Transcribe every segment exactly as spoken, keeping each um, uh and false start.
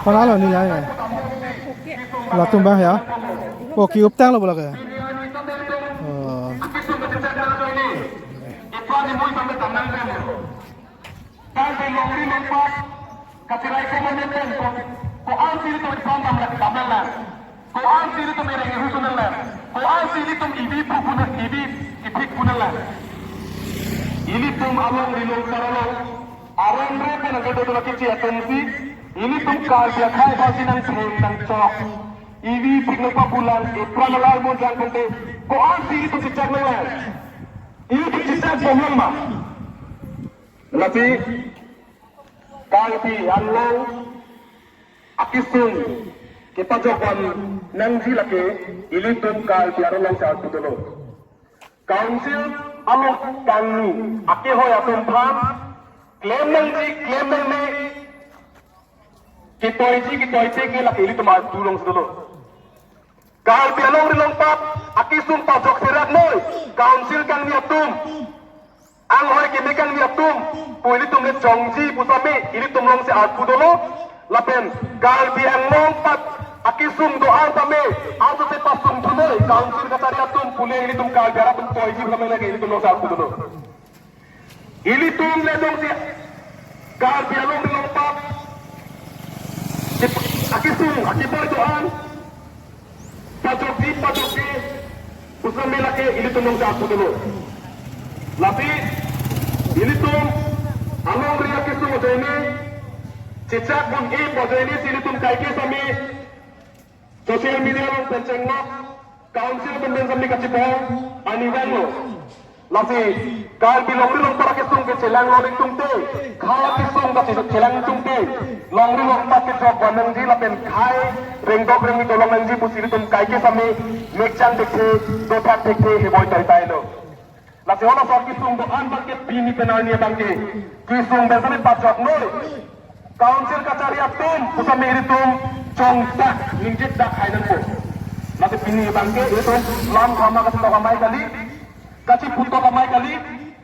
Konat lo neli ya? Latum abang ya? Oh, ki-uptang lo bola ke. Oh. Ko-an si ilitum ipran dam, dam nanglang. Ko-an si ilitum ireng ihu sun nanglang. Ko-an si ilitum ivi phu phu nang, ivi iphik phu nanglang. Ilitum alongri longpar along, aron re pen nangkedo dolo kichi atum si, ilitum Karbi akhei aphan si nangtheng nangchok, ivi iphik nangpabulang, ipran alar mo jang pente, ko-an si ilitum chechak nanglang. Ilitum chechak bomlang ma? Lasi Karbi Anglong akesung kepajokvan nangji lake ilitum Karbi aron along si arpu dolo. Council along kangni akehoi atum aphan klem nangji, klem nangne, ketoiji ketoite ke lake ilitum arpu long si dolo. Karbi alongri longpat akesung pajok serak noi, council kangni atum, anghoi keme kangni atum pu ilitum le chongji pu same ilitum along si arpu dolo. Lapen Karbi Anglong pat akesung do-an same, aso se pasung thu noi, council kachari atum pule ilitum Karbi arat atum toiji pu same lake ilitum along si arpu dolo. Ilitum le jongsi Karbi alongri longpat akesung akeboi do-an pajokji pajokji pu same lake ilitum along si arpu dolo. Lasi ilitum alongri akesung ajoine, chechak bun-e ajoine si ilitum kaike same social media along pen chenglok, council atum pen same kachibong arni vanglo. Lasi Karbi longri longpat akesung ke chelang longri tungte, khei akesung kachelang tungte, longri longpat kejokvan nangji lapen khei rengdok rengni dolong nangji pusi ilitum kaike same mekchang thekthe, dothak thekthe, heboi toitai lo. Lasi halaso akesung do-an abang ke pini pen arni abang ke kesung pen same pajok noi. Council kachari atum pu same ilitum chongdak ningjedak hai nangpo. Lasi pini abang ke ilitum lam kama kachetok amei kali, kachiputok amei kali,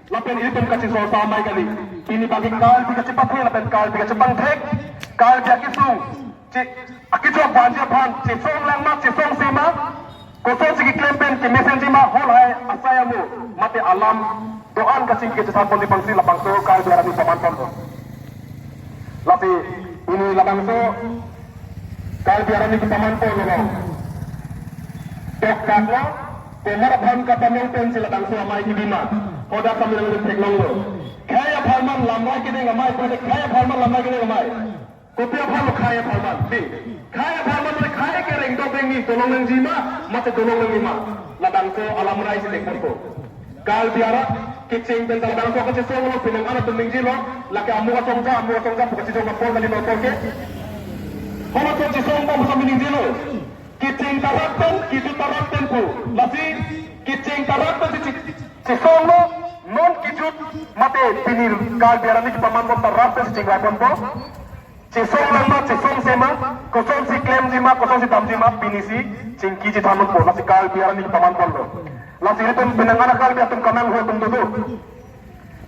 lapen ilitum kachisorsa amei kali. Pini abang ke Karbi kachepathe lapen Karbi kachepangthek, Karbi akesung che, akejok vanji aphan chesong lang ma, chesongse ma, kosonsi keklem pen kemesenji ma, hol hai asai amo mate alam do-an kachingki chethan ponji aphansi labangso Karbi arat aning paman ponlo. Lasi pini labangso Karbi arat aning paman ponlo. Toktak lo, komat aphan kapanong pensi labangso amei kebi ma, hadak kami nangtheklonglo. Khei apharman lamrai kedeng amei, pwede khei apharman lamrai kedeng amei. Kopi apharlo khei apharman? Dei, khei apharman le khei ke rengdok rengni dolong nangji ma, mate dolong nangji ma? Labangso alamrai si dekpon po. Karbi arat kecheng pen ta labangso kachesong lo, penang arat atum ningjelo, lake amuk achongja, amuk achongja pu kachesong apor kali nokor ke. Halaso chesong bom sa mi ningjelo. Kecheng ta rat pen, kejut ta rat pen pu. Lasi kecheng ta rat pen si che-, chesong lo, non kejut mate pini Karbi arat aning kepaman bom ta rat pen si chingvai ponpo. Chesong lang ma, chesongse ma, kosonsi klemji ma, kosonsi damji ma, pinisi chingki chethan nangpo, lasi Karbi arat aning paman ponlo. Lasi ilitum penang arat Karbi atum kanang hu atum dodo.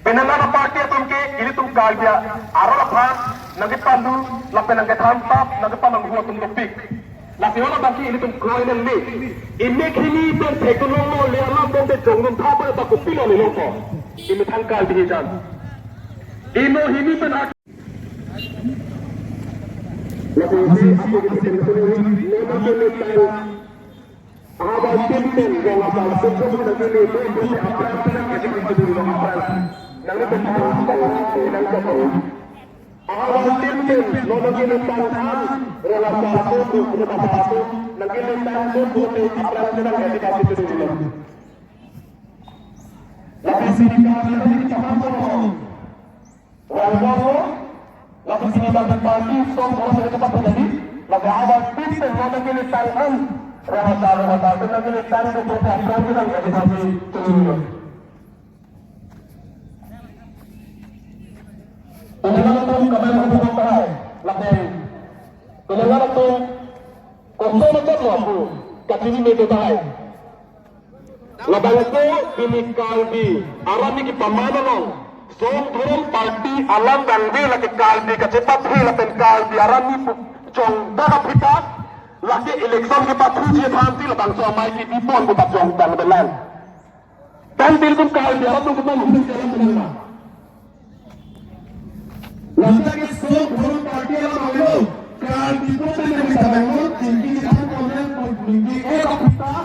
Penang arat party atum ke ilitum Karbi arat aphan nangkepalu, lapen nangkethan tap, nangkepanang hu atum dopik. Lasi haladak ke ilitum kroi nangne. Imek hini pen thekdun longlo, le alam bom te jongdun tha pa ta kopilo le longpo. Imethang Karbi hijan. Ino hini pen ak- Rang bom lo, lapu sini bang party, song bola sini tempat terjadi, laga ada tim pen lo nang kini tang an, rang atar, rang atar, nang kini tang do kota, kota, kota, kota, kota, kota. Telenggana tum kamai mampu kota hai, lapen Telenggana tum kota macam lo pu, kachini medo tahai. Labangso pini Karbi arat aning kepaman along, song dhorom party alam vangve lake Karbi kachepathe lapen Karbi arat aning pu-, Chongdak aphi ta, lake election kepathuji aphansi labangso amei kebi pon pu ta chongdak belang. Pen bil tum Karbi arat atum keman hum jalan belang ma. Lake so forum party alam avelo, Karbi pu pen yang kita bangun, tinggi kita konten, tinggi eh aphi ta,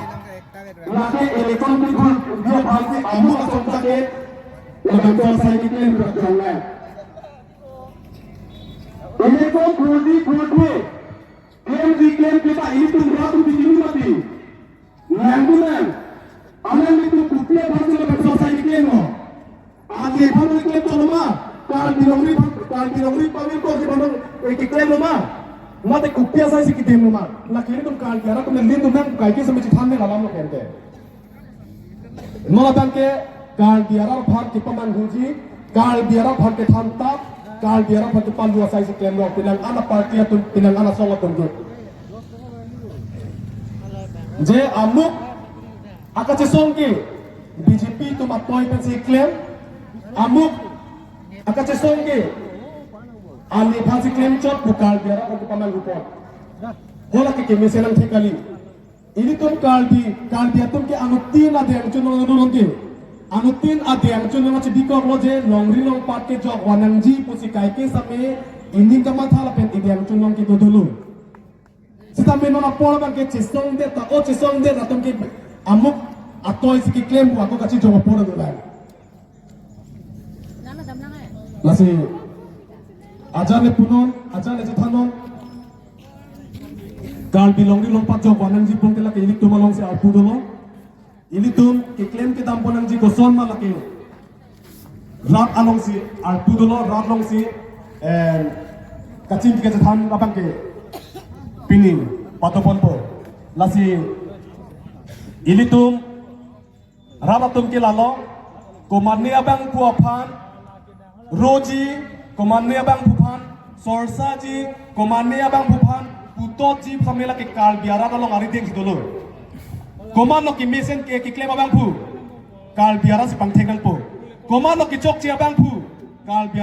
lake election kepathuji aphansi amuk asong ta ke, labangso asai keklem belang. Election khuldi khuldi, klemji klemkle ta ilitum rat atum pini mati. Nangdunang. Alanglitum kopi aphansi labangso asai keklem lo? Ake aphan keklem cholo ma? Karbi longri aphan, Karbi longri pamir ko si aphan, eh, keklem lo ma? Mate kopi asaisi keklem lo ma? Lake ilitum Karbi arat atum nangdunang, kaike sami chethan ne alam lo kente. Non abang ke Karbi arat aphan kepamanghuji, Karbi arat aphan kethan tap, Karbi arat aphan kepalu asaisi klem lo, penang ana party atum, penang ana asong atum ke. Je amuk akachesong ke B J P atum atoi pensi klem, amuk akachesong ke ani aphansi klem chot pu Karbi arat aphan kepamanghu pon. Hala ke kemesen nangthek kali. Ilitum Karbi, Karbi atum ke anuttin adeng chunong nurun ke. Anuttin adeng chunong chibikok lo je longri longpat kejok vannangji pusi kaike sami ining kamatha lapen ideng chunong kedo dolo. Sitame non apor abang ke chesongdet ta, o chesongdet atum ke amuk atoisi keklem pu ako kachijong apor dolang. Lasi ajan le punon, ajan le chethanon. Karbi longri longpat jok vannangji pon ke lake ilitum alongsi arpu dolo. Ilitum keklem kedam pon nangji koson ma lake rat alongsi arpu dolo, rat alongsi, eh, kachingki kachethan abang ke pini pato ponpo. Lasi ilitum rat atum ke lalo, komatne abangphu aphan roji, komatne abangphu aphan sorsaji, komatne abangphu aphan putotji pu sami lake Karbi arat along arideng si dolo. Komatlo kemesen ke keklem abangphu, Karbi arat si pangthek nangpo. Komatlo kechokche abangphu, Karbi